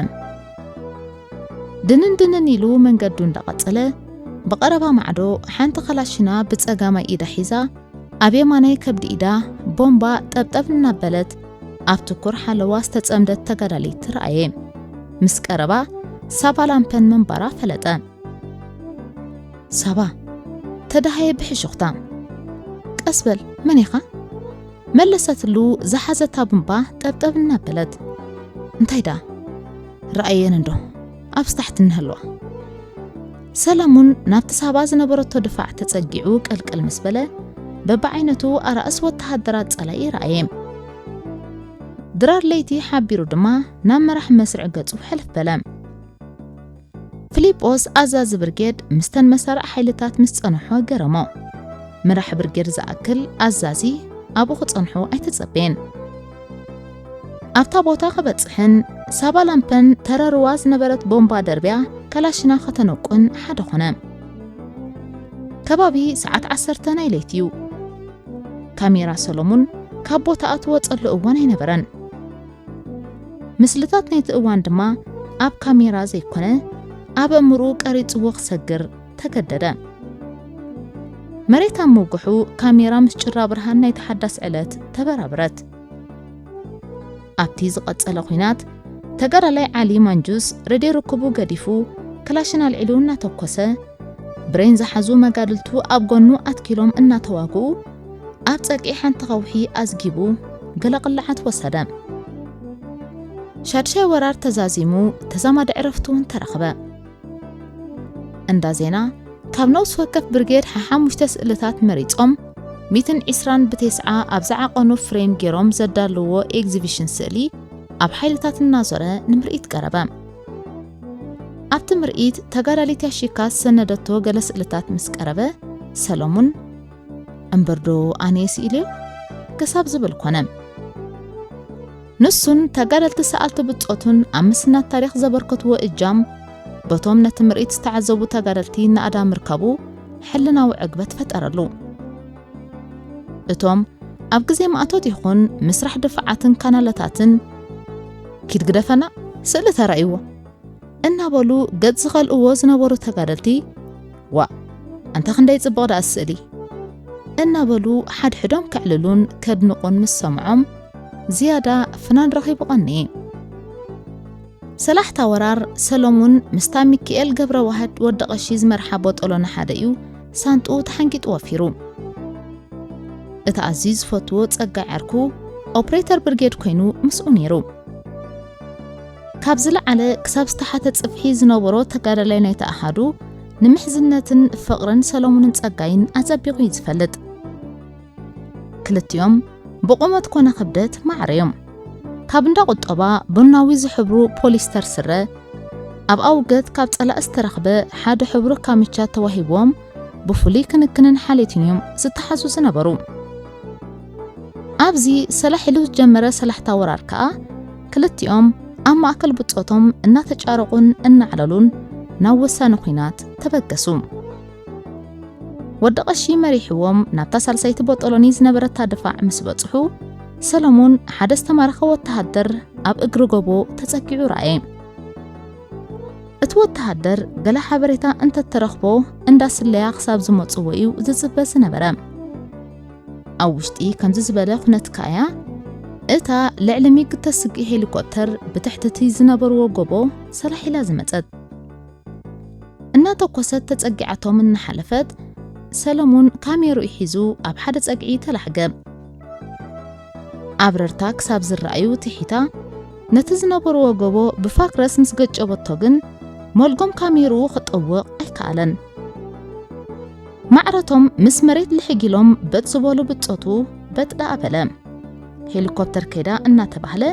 ድንን ድንን ኢሉ መንገዱ እንዳቐጸለ ብቐረባ ማዕዶ ሓንቲ ከላሽና ብጸጋማይ ኢዳ ሒዛ ኣብ የማናይ ከብዲ ኢዳ ቦምባ ጠብጠብ እናበለት ኣብ ትኩር ሓለዋ ዝተጸምደት ተጋዳሊት ረኣየ። ምስ ቀረባ ሳባ ላምፐን ምንባራ ፈለጠ። ሳባ፣ ተዳሃየ ብሕሹኽታ። ቀስ በል፣ መን ኢኻ? መለሰትሉ ዝሓዘታ ቡምባ ጠብጠብ እናበለት። እንታይ ደኣ? ረኣየን እንዶ፣ ኣብ ስታሕቲ እንህልዋ። ሰለሙን ናብቲ ሳባ ዝነበረቶ ድፋዕ ተጸጊዑ ቀልቀል ምስ በለ፣ በብዓይነቱ ኣራእስ ወተሃደራት ጸላኢ ረኣየ። ድራር ለይቲ ሓቢሩ ድማ ናብ መራሕ መስርዕ ገጹ ሕልፍ በለ። ፊሊጶስ ኣዛዚ ብርጌድ ምስተን መሳርዕ ሓይልታት ምስ ጸንሖ ገረሞ። መራሕ ብርጌድ ዝኣክል ኣዛዚ ኣብኡ ክጸንሖ ኣይተጸበየን። ኣብታ ቦታ ክበጽሕን ሳባላምፐን ተረርዋ ዝነበረት ቦምባ ደርብያ ካላሽና ከተነቁን ሓደ ኾነ። ከባቢ ሰዓት ዓሰርተ ናይ ለይቲ እዩ። ካሜራ ሰሎሙን ካብ ቦታኣ ትወጸሉ እዋን ኣይነበረን። ምስልታት ናይቲ እዋን ድማ ኣብ ካሜራ ዘይኮነ ኣብ ኣእምርኡ ቀሪጽዎ ክሰግር ተገደደ። መሬት ኣብ ምውግሑ ካሜራ ምስ ጭራ ብርሃን ናይቲ ሓዳስ ዕለት ተበራብረት። ኣብቲ ዝቐጸለ ኲናት ተጋዳላይ ዓሊ ማንጁስ ረድዮ ርክቡ ገዲፉ ክላሽን ኣልዒሉ እናተኮሰ ብሬን ዝሓዙ መጋድልቱ ኣብ ጎኑ ኣትኪሎም እናተዋግኡ ኣብ ጸግዒ ሓንቲ ከውሒ ኣዝጊቡ ገለ ቅላዓት ወሰደ። ሻድሻይ ወራር ተዛዚሙ ተዛማዲ ዕረፍቲ እውን ተረኽበ። እንዳ ዜና ካብ ነፍሲ ወከፍ ብርጌድ ሓሓሙሽተ ስእልታት መሪጾም ሚትን ዒስራን ብቴስዓ ኣብ ዝዓቐኑ ፍሬም ገይሮም ዘዳለዎ ኤግዚቢሽን ስእሊ ኣብ ሓይልታት እናዞረ ንምርኢት ቀረበ። ኣብቲ ምርኢት ተጋዳሊት ያሺካ ዝሰነደቶ ገለ ስእልታት ምስ ቀረበ ሰሎሙን እምበርዶ ኣነየ ስኢለዮ ክሳብ ዝብል ኮነ። ንሱን ተጋደልቲ ሰኣልቲ ብጾቱን ኣብ ምስናት ታሪኽ ዘበርከትዎ እጃም በቶም ነቲ ምርኢት ዝተዓዘቡ ተጋደልቲ ናእዳ ምርካቡ ሕልናዊ ዕግበት ፈጠረሉ። እቶም ኣብ ግዜ ማእቶት ይኹን ምስራሕ ድፋዓትን ካናለታትን ኪድ ግደፈና ስእሊ ተራእይዎ እናበሉ ገጽ ዝኸልእዎ ዝነበሩ ተጋደልቲ ዋ ኣንታ ክንደይ ጽቡቕ ደኣ ስእሊ እናበሉ ሓድሕዶም ከዕልሉን ከድንቑን ምስ ሰምዖም ዝያዳ ፍናን ረኺቡ ቀንየ። ሰላሕታ ወራር ሰሎሙን ምስታ ሚኪኤል ገብረ ዋህድ ወዲ ቀሺ ዝመርሓ ቦጦሎኒ ሓደ እዩ ሳንጥኡ ተሓንጊጡ ወፊሩ። እቲ ኣዝዩ ዝፈትዎ ጸጋይ ዓርኩ ኦፕሬተር ብርጌድ ኮይኑ ምስኡ ነይሩ። ካብ ዝለዓለ ክሳብ ዝተሓተ ጽፍሒ ዝነበሮ ተጋዳላይ ናይቲ ኣሃዱ ንምሕዝነትን ፍቕርን ሰሎሙንን ጸጋይን ኣጸቢቑ እዩ ዝፈልጥ። ክልቲኦም ብቑመት ኮነ ክብደት ማዕረ እዮም። ካብ እንዳ ቁጠባ ቡናዊ ዝሕብሩ ፖሊስተር ስረ ኣብ ኣውገት ካብ ጸላኢ ዝተረኽበ ሓደ ሕብሩ ካምቻ ተዋሂብዎም ብፍሉይ ክንክንን ሓሌትን እዮም ዝተሓዙ ዝነበሩ። ኣብዚ ሰላሕ ኢሉ ዝጀመረ ሰላሕታ ወራር ከኣ ክልቲኦም ኣብ ማእከል ብጾቶም እናተጫረቑን እናዕለሉን ናብ ወሳኒ ኲናት ተበገሱ። ወዲ ቀሺ መሪሕዎም ናብታ ሳልሰይቲ ቦጦሎኒ ዝነበረታ ድፋዕ ምስ በጽሑ ሰለሙን ሓደ ዝተማረኸ ወተሃደር ኣብ እግሪ ጎቦ ተጸጊዑ ረኣየ። እቲ ወተሃደር ገለ ሓበሬታ እንተተረኽቦ እንዳ ስለያ ክሳብ ዝመጽዎ እዩ ዝጽበ ዝነበረ። ኣብ ውሽጢ ከምዚ ዝበለ ኩነት ከኣያ እታ ልዕሊ ሚግ እተስግእ ሄሊኮፕተር ብትሕቲ እቲ ዝነበርዎ ጎቦ ሰላሕ ኢላ ዝመጸት። እናተኮሰት ተጸጊዓቶም እናሓለፈት ሰለሙን ካሜርኡ ሒዙ ኣብ ሓደ ጸግዒ ተላሕገ። ኣብረርታ ክሳብ ዝረኣዩ ትሒታ ነቲ ዝነበርዎ ጎቦ ብፋክረስ ምስ ገጨበቶ ግን መልጎም ካሜርኡ ክጠውቕ ኣይከኣለን። ማዕረቶም ምስ መሬት ልሕግ ኢሎም በጥ ዝበሉ ብጾቱ በጥ ደኣ በለ። ሄሊኮፕተር ከይዳ እናተባህለ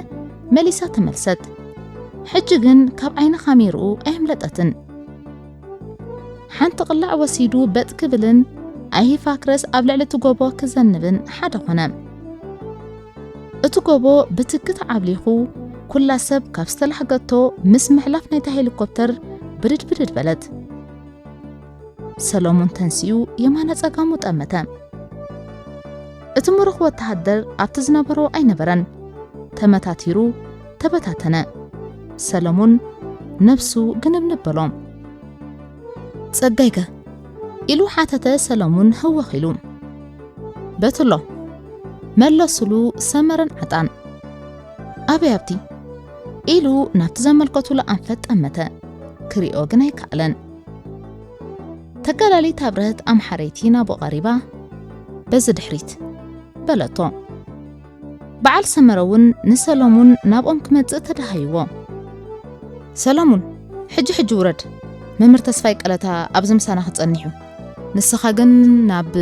መሊሳ ተመልሰት። ሕጂ ግን ካብ ዓይኒ ካሜርኡ ኣየምለጠትን። ሓንቲ ቅላዕ ወሲዱ በጥ ክብልን ኣይሂፋክረስ ኣብ ልዕሊ እቲ ጎቦ ክዘንብን ሓደ ኾነ። እቲ ጎቦ ብትኪ ተዓብሊኹ ኩላ ሰብ ካብ ዝተላሕገቶ ምስ ምሕላፍ ናይታ ሄሊኮፕተር ብድድ ብድድ በለት። ሰሎሙን ተንሲኡ የማነ ጸጋሙ ጠመተ። እቲ ምሩኽ ወተሃደር ኣብቲ ዝነበሮ ኣይነበረን። ተመታቲሩ ተበታተነ። ሰሎሙን ነብሱ ግንብንብ በሎ። "ጸጋይከ?" ኢሉ ሓተተ ሰሎሙን ህወኽ ኢሉ። "በትሎ" መለሱሉ ሰመረን ዓጣን። "ኣበይ ኣብቲ?" ኢሉ ናብቲ ዘመልከቱሉ ኣንፈት ጠመተ። ክሪኦ ግን ኣይከኣለን። ተጋዳሊት ኣብረህት ኣምሓረይቲ ናብኡ ቀሪባ፣ "በዚ ድሕሪት" በለቶ። በዓል ሰመረ እውን ንሰሎሙን ናብኦም ክመጽእ ተደሃይዎ። "ሰሎሙን፣ ሕጂ ሕጂ ውረድ። መምህር ተስፋይ ቀለታ ኣብዚ ምሳና ክጸንሕ እዩ። ንስኻ ግን ናብ"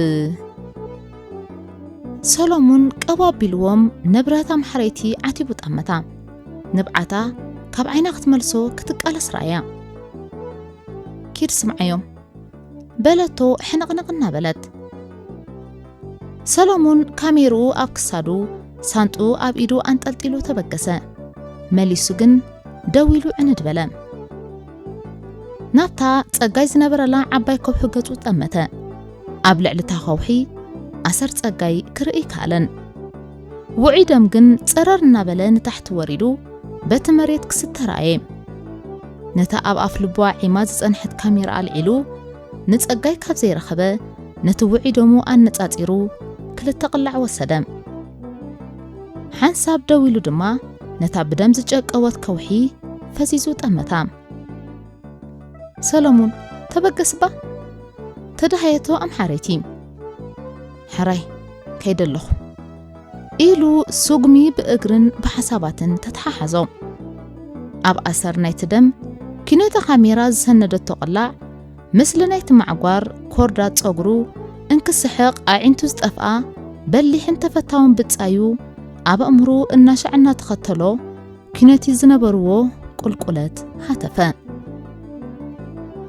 ሰሎሙን ቀብ ኣቢልዎም ንኣብረህት ኣምሓረይቲ ዓቲቡ ጠመታ። ንብዓታ ካብ ዓይና ክትመልሶ ክትቃለስ ረኣያ። "ኪድ ስምዓዮም" በለቶ ሕንቕንቕ እናበለት። ሰሎሙን ካሜርኡ ኣብ ክሳዱ፣ ሳንጥኡ ኣብ ኢዱ ኣንጠልጢሉ ተበገሰ። መሊሱ ግን ደው ኢሉ ዕንድ በለ። ናብታ ጸጋይ ዝነበረላ ዓባይ ከውሒ ገጹ ጠመተ። ኣብ ልዕሊ እታ ከውሒ ኣሰር ጸጋይ ክርኢ ከኣለን። ውዑይ ደም ግን ጸረር እናበለ ንታሕቲ ወሪዱ በቲ መሬት ክስተ ረኣየ። ነታ ኣብ ኣፍ ልቡ ዓዒማ ዝጸንሐት ካሜራ ኣልዒሉ ንጸጋይ ካብ ዘይረኸበ ነቲ ውዑይ ደሙ ኣነጻጺሩ ክልተ ቅላዕ ወሰደ። ሓንሳብ ደው ኢሉ ድማ ነታ ብደም ዝጨቀወት ከውሒ ፈዚዙ ጠመታ። ሰለሙን፣ ተበገስባ፣ ተዳሃየቶ ኣምሓረይቲ። ሕራይ፣ ከይደ ኣለኹ፣ ኢሉ ስጉሚ ብእግርን ብሓሳባትን ተተሓሓዞ። ኣብ ኣሰር ናይቲ ደም ኪኖተ ካሜራ ዝሰነደቶ ቅላዕ፣ ምስሊ ናይቲ ማዕጓር ኮርዳት ጸጉሩ፣ እንክስሕቕ ኣዒንቱ ዝጠፍኣ በሊሕን ተፈታውን ብጻዩ ኣብ ኣእምሩ እናሻዕ እናተኸተሎ፣ ኪነቲ ዝነበርዎ ቁልቁለት ሃተፈ።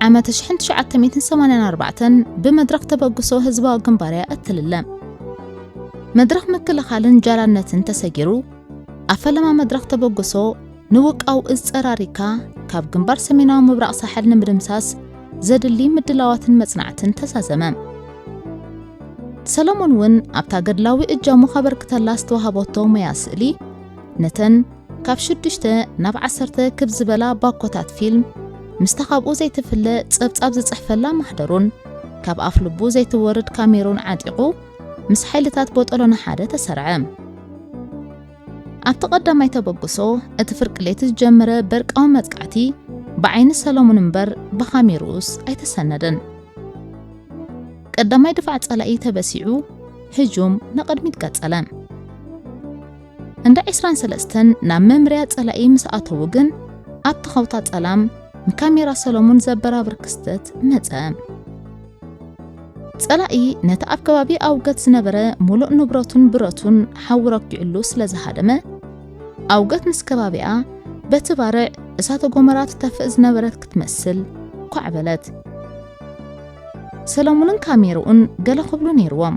ዓመት ሽሕን ትሽዓተ ሚእትን ሰማንያን ኣርባዕተን ብመድረኽ ተበግሶ ህዝባዊ ግንባር እያ እትልለ። መድረኽ ምክልኻልን ጃላነትን ተሰጊሩ፣ ኣብ ፈለማ መድረኽ ተበግሶ ንውቃው እዝ ጸራሪካ ካብ ግንባር ሰሜናዊ ምብራቕ ሳሕል ንምድምሳስ ዘድሊ ምድላዋትን መጽናዕትን ተዛዘመ። ሰለሞን እውን ኣብታ ገድላዊ እጃሙ ከበርክተላ ዝተዋህበቶ ሞያ ስእሊ፣ ነተን ካብ ሽዱሽተ ናብ ዓሰርተ ክብ ዝበላ ባኮታት ፊልም፣ ምስታ ካብኡ ዘይትፍለ ጸብጻብ ዝጽሕፈላ ማህደሩን ካብ ኣፍ ልቡ ዘይትወርድ ካሜሩን ዓጢቑ ምስ ሓይልታት ቦጦሎኒ ሓደ ተሰርዐ። ኣብቲ ቀዳማይ ተበግሶ፣ እቲ ፍርቂ ለይቲ ዝጀመረ በርቃዊ መጥቃዕቲ ብዓይኒ ሰለሙን እምበር ብኻሜርኡስ ኣይተሰነደን። ቀዳማይ ድፋዕ ጸላኢ ተበሲዑ፣ ህጁም ንቕድሚት ቀጸለ። እንዳ ዕስራን ሰለስተን ናብ መምርያ ጸላኢ ምስ ኣተዉ ግን፣ ኣብቲ ኸውታ ጸላም ንካሜራ ሰለሙን ዘበራብር ክስተት መጸ። ጸላኢ ነቲ ኣብ ከባቢ ኣውገት ዝነበረ ሙሉእ ንብረቱን ብረቱን ሓዊ ረኪዑሉ ስለ ዝሃደመ፣ ኣውገት ምስ ከባቢኣ በቲ ባርዕ እሳተ ጎመራ ትተፍእ ዝነበረት ክትመስል ኳዕ በለት። ሰለሙንን ካሜርኡን ገለ ክብሉ ነይርዎም።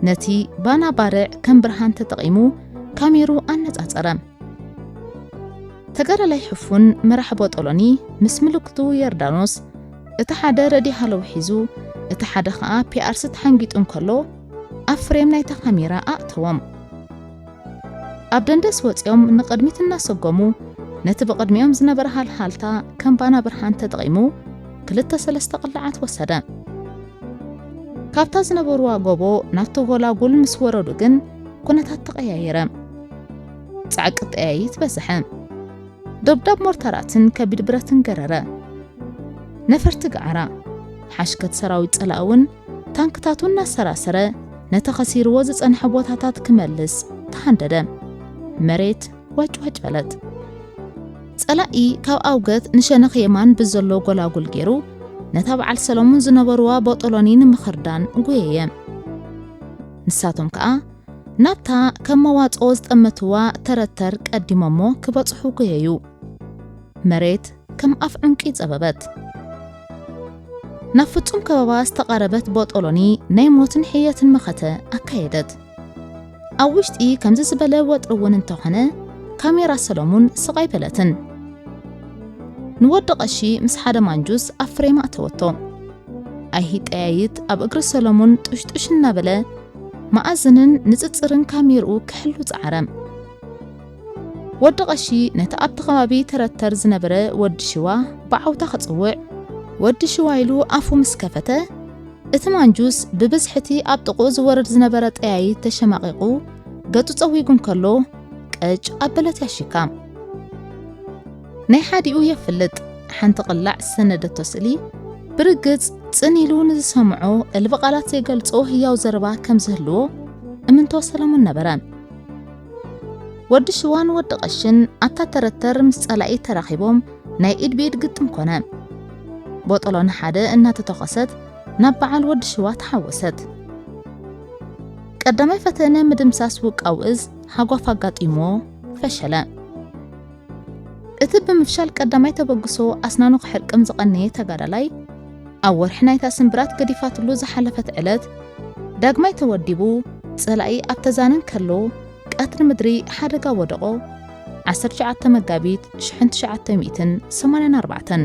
ነቲ ባና ባርዕ ከም ብርሃን ተጠቒሙ ካሜሩ ኣነጻጸረ። ተጋዳላይ ሕፉን መራሕ ቦጦሎኒ ምስ ምልክቱ ዮርዳኖስ፣ እቲ ሓደ ረዲ ሃለው ሒዙ፣ እቲ ሓደ ኸኣ ፒኣርሲ ተሓንጊጡ እንከሎ፣ ኣብ ፍሬም ናይታ ካሜራ ኣእተዎም። ኣብ ደንደስ ወጺኦም ንቕድሚት እናሰጎሙ፣ ነቲ ብቕድሚኦም ዝነበረ ሃልሃልታ ከም ባና ብርሃን ተጠቒሙ፣ ክልተ ሰለስተ ቅላዓት ወሰደ። ካብታ ዝነበርዋ ጎቦ ናብቲ ጎላጉል ምስ ወረዱ ግን፣ ኩነታት ተቐያየረ። ጻዕቂ ጠያይት በዝሐ። ደብዳብ ሞርታራትን ከቢድ ብረትን ገረረ። ነፈርቲ ገዓራ፣ ሓሽከት ሰራዊት ጸላኢ እውን ታንክታቱ እናሰራሰረ ነቲ ከሲርዎ ዝጸንሐ ቦታታት ክመልስ ተሃንደደ። መሬት ዋጭ ዋጭ በለት። ጸላኢ ካብ ኣውገት ንሸነኽ የማን ብዘሎ ጎላጉል ገይሩ፣ ነታ በዓል ሰሎሞን ዝነበርዋ ቦጦሎኒ ንምኽርዳን ጎየየ። ንሳቶም ከኣ ናብታ ከም መዋጽኦ ዝጠመትዋ ተረተር ቀዲሞሞ ክበጽሑ ጎየዩ። መሬት ከም ኣፍ ዑንቂ ጸበበት። ናብ ፍጹም ከበባ ዝተቓረበት ቦጦሎኒ ናይ ሞትን ሕየትን መኸተ ኣካየደት። ኣብ ውሽጢ ከምዚ ዝበለ ወጥሪ እውን እንተኾነ፣ ካሜራ ሰሎሙን ስቕ ኣይበለትን። ንወዲ ቀሺ ምስ ሓደ ማንጁስ ኣብ ፍሬም ኣእተወቶ። ኣይሂ ጠያይት ኣብ እግሪ ሰሎሙን ጡሽጡሽ እናበለ፣ መኣዝንን ንጽጽርን ካሜርኡ ክሕሉ ጸዓረ። ወዲ ቀሺ ነቲ ኣብቲ ከባቢ ተረተር ዝነበረ ወዲ ሽዋ ብዓውታ ክጽውዕ፣ ወዲ ሽዋ ኢሉ ኣፉ ምስ ከፈተ፣ እቲ ማንጁስ ብብዝሒ እቲ ኣብ ጥቕኡ ዝወርድ ዝነበረ ጠያይት ተሸማቒቑ፣ ገጹ ጸዊጉ እንከሎ፣ ቀጭ ኣበለት ያሺካ። ናይ ሓዲኡ የፍልጥ፣ ሓንቲ ቅላዕ ዝሰነደቶ ስእሊ፣ ብርግጽ ጽን ኢሉ ንዝሰምዖ እልቢ ቃላት ዘይገልጾ ህያው ዘረባ ከም ዝህልዎ እምንቶ ሰለሙን ነበረ። ወዲ ሽዋን ወዲ ቀሽን ኣብታ ተረተር ምስ ጸላኢ ተራኺቦም ናይ ኢድ ብኢድ ግጥም ኮነ። ቦጦሎኒ ሓደ እናተተኾሰት ናብ በዓል ወዲ ሽዋ ተሓወሰት። ቀዳማይ ፈተነ ምድምሳስ ውቃው እዝ ሃጓፍ ኣጋጢሞ ፈሸለ። እቲ ብምፍሻል ቀዳማይ ተበግሶ ኣስናኑ ክሕርቅም ዝቐነየ ተጋዳላይ፣ ኣብ ወርሒ ናይታ ስምብራት ገዲፋትሉ ዝሓለፈት ዕለት ዳግማይ ተወዲቡ ጸላኢ ኣብ ተዛነ እንከሎ፣ ቀትሪ ምድሪ ሓደጋ ወደቖ። ዓሰርተ ትሽዓተ መጋቢት ሽሕን ትሽዓተ ሚእትን ሰማንያን ኣርባዕተን።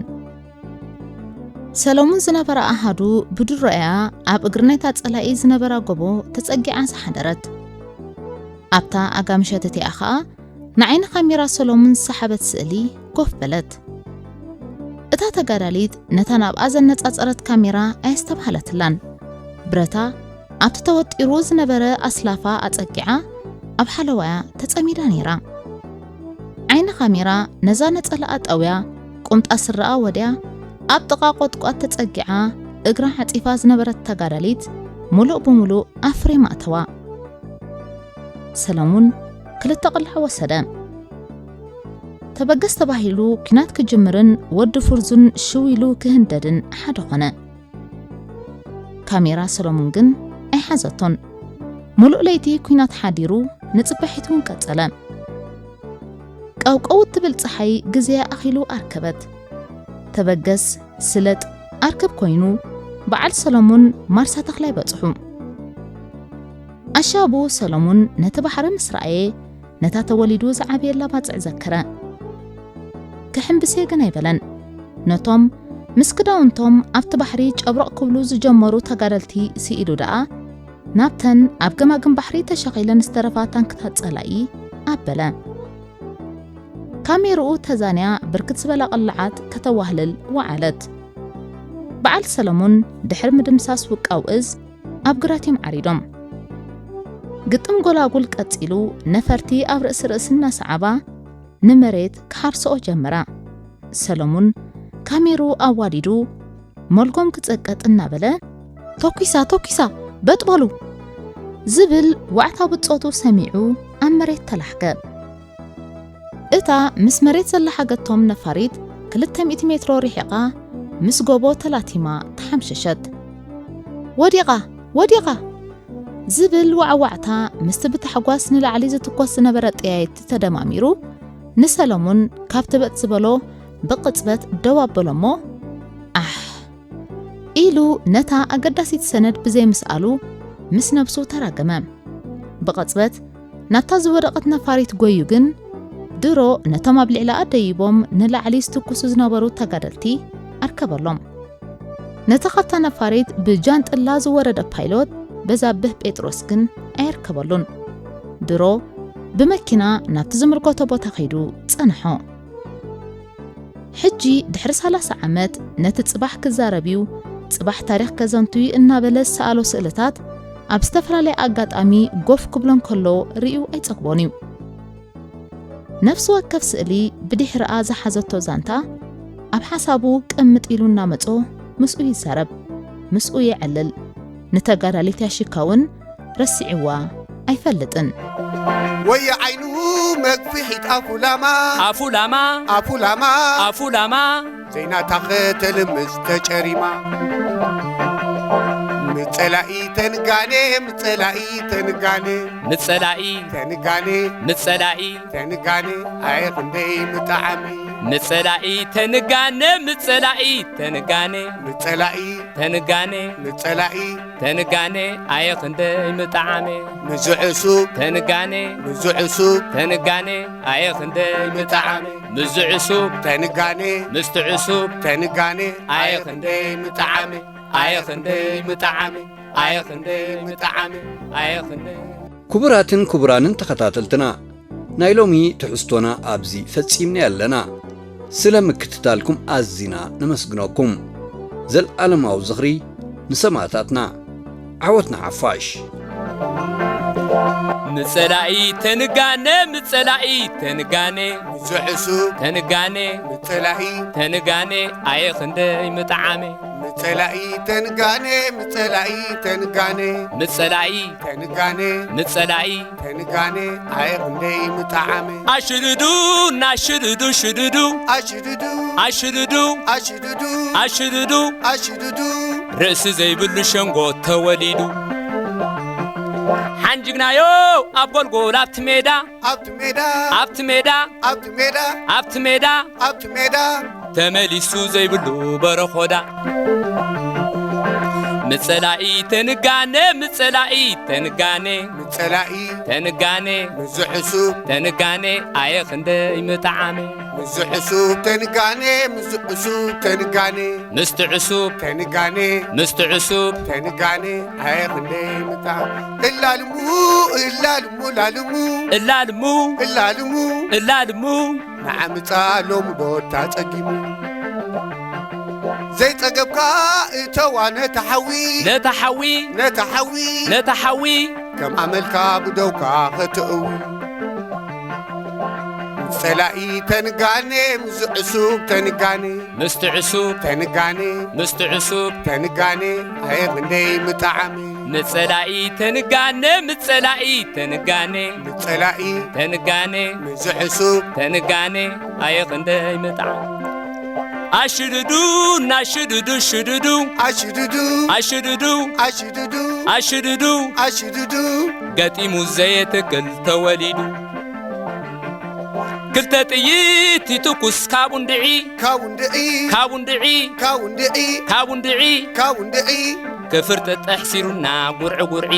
ሰለሙን ዝነበራ ኣሃዱ ብድሮ እያ ኣብ እግሪ ናይታ ጸላኢ ዝነበራ ጎቦ ተጸጊዓ ዝሓደረት። ኣብታ ኣጋ ምሸት እቲኣ ኸኣ ንዓይኒ ካሜራ ሰሎሙን ዝሰሓበት ስእሊ ኮፍ በለት። እታ ተጋዳሊት ነታ ናብኣ ዘነጻጸረት ካሜራ ኣየስተብሃለትላን። ብረታ ኣብቲ ተወጢሩ ዝነበረ ኣስላፋ ኣጸጊዓ ኣብ ሓለዋያ ተጸሚዳ ነይራ። ዓይኒ ካሜራ ነዛ ነጸላኣ ጠውያ፣ ቁምጣ ስረኣ ወድያ፣ ኣብ ጥቓ ቆጥቋጥ ተጸጊዓ እግራ ዓጺፋ ዝነበረት ተጋዳሊት፣ ምሉእ ብምሉእ ኣብ ፍሬም ኣእተዋ። ሰለሙን ክልተ ቅላዕ ወሰደ። ተበገስ ተባሂሉ ኲናት ክጅምርን ወዲ ፍርዙን ሽው ኢሉ ክህንደድን ሓደ ኾነ። ካሜራ ሰሎሙን ግን ኣይሓዘቶን። ምሉእ ለይቲ ኲናት ሓዲሩ ንጽባሒቱ እውን ቀጸለ። ቀውቀው እትብል ጸሓይ ግዜኣ ኣኺሉ ኣርከበት። ተበገስ ስለጥ ኣርከብ ኮይኑ በዓል ሰሎሙን ማርሳ ተኽላይ በጽሑ። ኣሻቡ ሰሎሙን ነቲ ባሕሪ ምስ ረኣየ ነታ ተወሊዱ ዝዓበየላ ባጽዕ ዘከረ። ክሕምብሴ ግን ኣይበለን። ነቶም ምስ ክዳውንቶም ኣብቲ ባሕሪ ጨብረቕ ክብሉ ዝጀመሩ ተጋደልቲ ስኢሉ ደኣ ናብተን ኣብ ገማግም ባሕሪ ተሸኺለን ዝተረፋ ታንክታት ጸላኢ ኣበለ። ካሜርኡ ተዛንያ ብርክት ዝበላ ቅላዓት ከተዋህልል ወዓለት። በዓል ሰለሙን ድሕሪ ምድምሳስ ውቃው እዝ ኣብ ግራት እዮም ዓሪዶም። ግጥም ጎላጉል ቀጺሉ ነፈርቲ ኣብ ርእሲ ርእሲ እናሰዓባ ንመሬት ክሓርሰኦ ጀመራ። ሰለሙን ካሜርኡ ኣዋዲዱ መልጎም ክጸቀጥ እናበለ፣ "ተኲሳ፣ ተኲሳ፣ በጥ በሉ!" ዝብል ዋዕታ ብጾቱ ሰሚዑ ኣብ መሬት ተላሕከ። እታ ምስ መሬት ዘላሓገቶም ነፋሪት ክልተ ሚእቲ ሜትሮ ርሒቓ ምስ ጎቦ ተላቲማ ተሓምሸሸት። "ወዲቓ! ወዲቓ!" ዝብል ዋዕዋዕታ ምስቲ ብታሕጓስ ንላዕሊ ዝትኮስ ዝነበረ ጠያይቲ ተደማሚሩ፣ ንሰለሙን ካብ ትበጥ ዝበሎ ብቕጽበት ደው ኣበሎ እሞ፣ "ኣሕ!" ኢሉ ነታ ኣገዳሲት ሰነድ ብዘይምስኣሉ ምስ ነብሱ ተራገመ። ብቕጽበት ናብታ ዝወደቐት ነፋሪት ጎዩ ግን፣ ድሮ ነቶም ኣብ ልዕሊኣ ደይቦም ንላዕሊ ዝትኩሱ ዝነበሩ ተጋደልቲ ኣርከበሎም። ነቲ ካብታ ነፋሪት ብጃንጥላ ዝወረደ ፓይሎት በዛብህ ጴጥሮስ ግን ኣየርከበሉን። ድሮ ብመኪና ናብቲ ዝምልከቶ ቦታ ከይዱ ጸንሖ። ሕጂ ድሕሪ ሰላሳ ዓመት ነቲ ጽባሕ ክዛረብ እዩ፣ ጽባሕ ታሪኽ ከዘንቱ እዩ እናበለ ዝሰኣሎ ስእልታት ኣብ ዝተፈላለየ ኣጋጣሚ ጎፍ ክብሎ እንከሎ ርእዩ ኣይጸግቦን እዩ። ነፍሲ ወከፍ ስእሊ ብድሕሪኣ ዝሓዘቶ ዛንታ ኣብ ሓሳቡ ቅምጥ ኢሉ እናመጾ ምስኡ ይዛረብ፣ ምስኡ የዕልል። ንተጋዳሊት ያሺካ እውን ረሲዕዋ ኣይፈልጥን። ወየ ዓይኑ መግፍሒት ኣፉላማ ኣፉላማ ኣፉላማ ኣፉላማ ዘይናታ ከተልምስ ተጨሪማ ምጸላኢ ተንጋኔ ምጸላኢ ተንጋኔ ምጸላኢ ተንጋኔ ምጸላኢ ተንጋኔ ኣየ ክንደይ ምጠዓሚ ምጸላኢ ተንጋነ ምጸላኢ ተንጋኔ ምጸላኢ ተንጋኔ ምጸላኢ ተንጋኔ ኣየ ክንደይ ምጠዓመ ምዝዕሱብ ተንጋኔ ምዝዕሱብ ተንጋኔ ኣየ ክንደይ ምጠዓመ ምዝዕሱብ ተንጋኔ ምስቲ ዕሱብ ተንጋኔ ኣየ ክንደይ ምጠዓመ ኣየ ክንደይ ምጠዓመ ኣየ ክንደይ ምጠዓመ ኣየ ክንደይ ክቡራትን ክቡራንን ተኸታተልትና ናይ ሎሚ ትሕዝቶና ኣብዚ ፈጺምና ኣለና። ስለ ምክትታልኩም ኣዚና ነመስግነኩም። ዘልኣለማዊ ዝኽሪ ንሰማእታትና። ዓወት ንሓፋሽ። ምጸላኢ ተንጋነ ምጸላኢ ተንጋነ ዝዕሱ ተንጋነ ምጸላኢ ተንጋነ ኣየ ክንደይ ምጠዓመ ምጸላኢ ተንጋነ ምጸላኢ ተንጋነ ምጸላኢ ተንጋነ ምጸላኢ ተንጋነ ኣየ ክንደይ ምጠዓመ ኣሽድዱ እናሽድዱ ሽድዱ ኣሽድዱ ኣሽድዱ ኣሽድዱ ኣሽድዱ ኣሽድዱ ርእሲ ዘይብሉ ሸንጎ ተወሊዱ ሓንጅግናዮ ኣብ ጎልጎል ኣብቲ ሜዳ ኣብቲ ሜዳ ኣብቲ ሜዳ ኣብቲ ሜዳ ኣብቲ ሜዳ ኣብቲ ሜዳ ተመሊሱ ዘይብሉ በረኾዳ ምጸላኢ ተንጋነ፣ ምጸላኢ ተንጋነ፣ ምጸላኢ ተንጋነ፣ ምስዚ ዕሱብ ተንጋነ፣ ኣየ ክንደይ ምጥዓመ። ምስዚ ዕሱብ ተንጋነ፣ ምስዚ ዕሱብ ተንጋነ፣ ምስቲ ዕሱብ ተንጋነ፣ ምስቲ ዕሱብ ተንጋነ፣ ኣየ ክንደይ ምጥዓመ። እላልሙ፣ እላልሙ፣ ላልሙ፣ እላልሙ፣ እላልሙ፣ እላልሙ፣ ንዓምጻ ሎሚ ዶ ታጸጊሙ። ዘይጸገብካ እተዋ ነታ ሓዊ፣ ነታ ሓዊ፣ ነታ ሓዊ፣ ነታ ሓዊ፣ ከም ኣመልካ ብደውካ ከተእዊ። ምስ ጸላኢ ተንጋኔ፣ ምስ ዕሱብ ተንጋኔ፣ ምስቲ ዕሱብ ተንጋኔ፣ ምስቲ ዕሱብ ተንጋኔ፣ ኣየ ክንደይ ምጠዓመ። ምጸላኢ ተንጋነ፣ ምጸላኢ ተንጋነ፣ ምጸላኢ ተንጋነ፣ ምስዚ ዕሱብ ተንጋነ፣ ኣየ ክንደይ ምጥዓም። ኣሽዱዱ፣ ናሽዱዱ፣ ሽዱዱ፣ ኣሽዱዱ፣ ኣሽዱዱ፣ ኣሽዱዱ፣ ኣሽዱዱ፣ ኣሽዱዱ፣ ገጢሙ ዘየትክል ተወሊዱ። ክልተ ጥይት ይትኩስ ካብ እንድዒ፣ ካብ እንድዒ፣ ካብ እንድዒ፣ ካብ እንድዒ፣ ካብ እንድዒ፣ ካብ እንድዒ፣ ካብ እንድዒ፣ ክፍርጥጥ ኣሕሲሩና ጉርዒ ጉርዒ።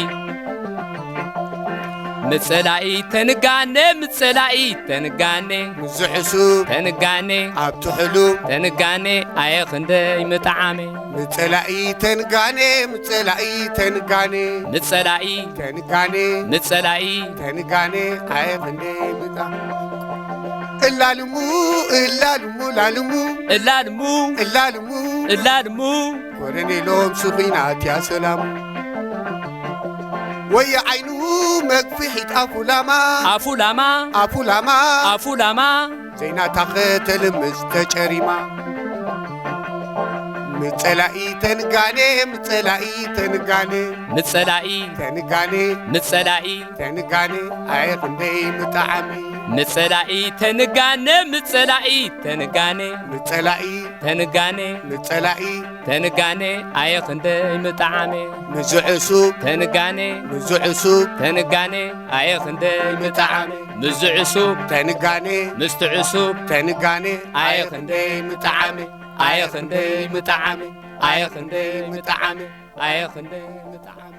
ምጸላኢ ተንጋነ፣ ምጸላኢ ተንጋነ፣ ምስዚ ዕሱብ ተንጋነ፣ ኣብቲ ሕሉም ተንጋነ፣ ኣየ ክንደይ ምጠዓመ። ምጸላኢ ተንጋነ፣ ምጸላኢ ተንጋነ፣ ምጸላኢ ተንጋነ፣ ምጸላኢ ተንጋነ፣ ኣየ ክንደይ ምጠዓመ። እላልሙ፣ እላልሙ፣ ላልሙ፣ እላልሙ፣ እላልሙ፣ እላልሙ፣ ኮረኔሎም ስኺናት እያ ሰላሙ። ወየ ዓይኑ መግፍሒት ኣፉላማ፣ ኣፉላማ፣ ኣፉላማ፣ ኣፉላማ፣ ዘይናታ ከተልምስ ተጨሪማ። ምጸላኢ ተንጋኔ፣ ምጸላኢ ተንጋኔ፣ ምጸላኢ ተንጋኔ፣ ምጸላኢ ተንጋኔ፣ ኣየ ክንደይ ምጠዓሚ። ምጸላኢ ተንጋነ፣ ምጸላኢ ተንጋነ፣ ምጸላኢ ተንጋነ፣ ምጸላኢ ተንጋነ፣ ኣየ ክንደይ ምጠዓመ። ምስዚ ዕሱብ ተንጋነ፣ ምስዚ ዕሱብ ተንጋነ፣ ኣየ ክንደይ ምጠዓመ። ምስዚ ዕሱብ ተንጋነ፣ ምስቲ ዕሱብ ተንጋነ፣ ኣየ ክንደይ ምጠዓመ። ኣየ ክንደይ ምጠዓመ። ኣየ ክንደይ ምጠዓመ። ኣየ ክንደይ ምጠዓመ።